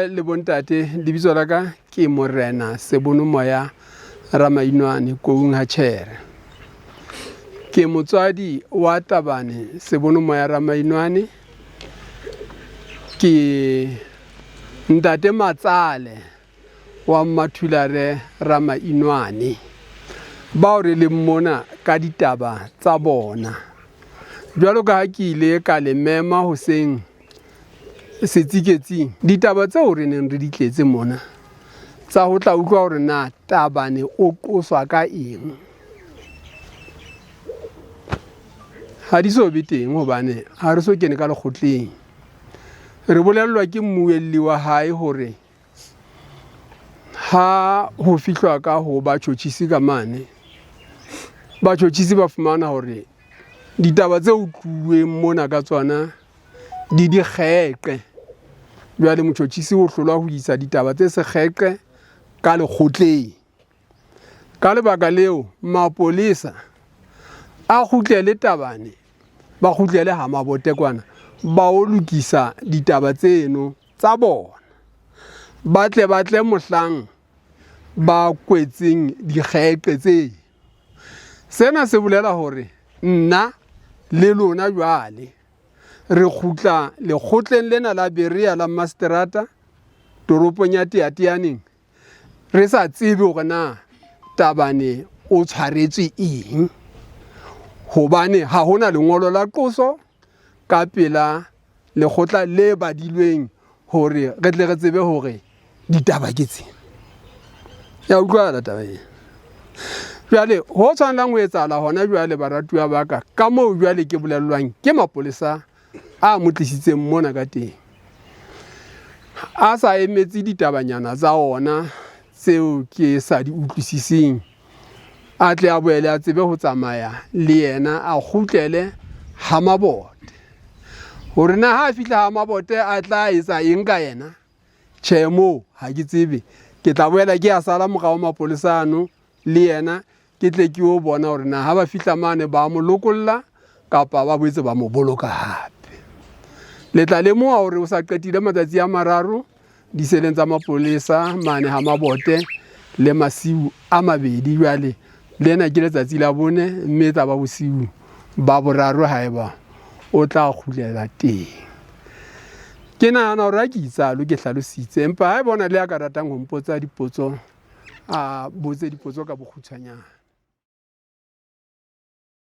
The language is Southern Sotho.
Le bontate, lebitso la ka ke Morena Sebonomoya Ramainwane Koung ha Tjhere. Ke motswadi wa Tabane Sebonomoya Ramainwane. Ke ntate Matsale wa Mmathulare Ramainwane, bao re leng mona ka ditaba tsa bona. Jwalo ka ha ke ile ka le mema hoseng setsiketsing, ditaba tseo re neng re di tletse mona tsa ho tla utlwa hore na Tabane o qoswa ka eng ha di so be teng, hobane ha re so kene ka lekgotleng. Re bolellwa ke mmuelli wa hae hore ha ho fihlwa ka ho batjhotjhisi ka mane, batjhotjhisi ba fumana hore ditaba tse utluweng mona ka tsona di dikgeqe. Jwale motjhotjhisi o hlolwa ho isa ditaba tse sekgeqe ka lekgotleng. Ka lebaka leo, mapolesa a kgutlele Tabane, ba kgutlele ha Mabote kwana, ba o lokisa ditaba tseno tsa bona, ba tle ba tle mohlang ba kwetseng dikgeqe tse. Sena se bolela hore nna le lona jwale re kgutla lekgotleng lena la Berea la Maseterata toropong ya Teyateyaneng, re sa tsebe hore na Tabane o tshwaretswe eng, hobane ha hona lengolo la qoso ka pela lekgotla le badilweng hore re tle re tsebe hore ditaba ke tse. Ya utlwahala taba ena. Jwale ho tshwanelang ho etsahala hona jwale, baratuwa ba ka, ka moo jwale ke bolellwang ke mapolesa a mo tlisitseng mona ka teng, a sa emetse ditabanyana tsa ona tseo ke sa di utlwisiseng, a tle a boele a tsebe ho tsamaya le yena a kgutlele ha Mabote. Hore na ha a fihla ha Mabote a tla etsa eng ka yena, tjhe, moo ha ke tsebe. Ke tla boela ke a sala morao mapolesa ano le yena, ke tle ke yo bona hore na ha ba fihla mane ba mo lokolla kapa ba boetse ba mo boloka hape. Le tla lemoha hore o sa qetile matsatsi a mararo diseleng tsa mapolesa mane ha Mabote le masiu a mabedi. Jwale lena ke letsatsi la bone, mme e tla ba bosiu ba boraro haeba o tla kgutlela teng. Ke nahana hore ha ke itsalo ke hlalositse, empa haeba o na le ya ka ratang ho mpotsa dipotso, a botse dipotso ka bokgutshwanyane.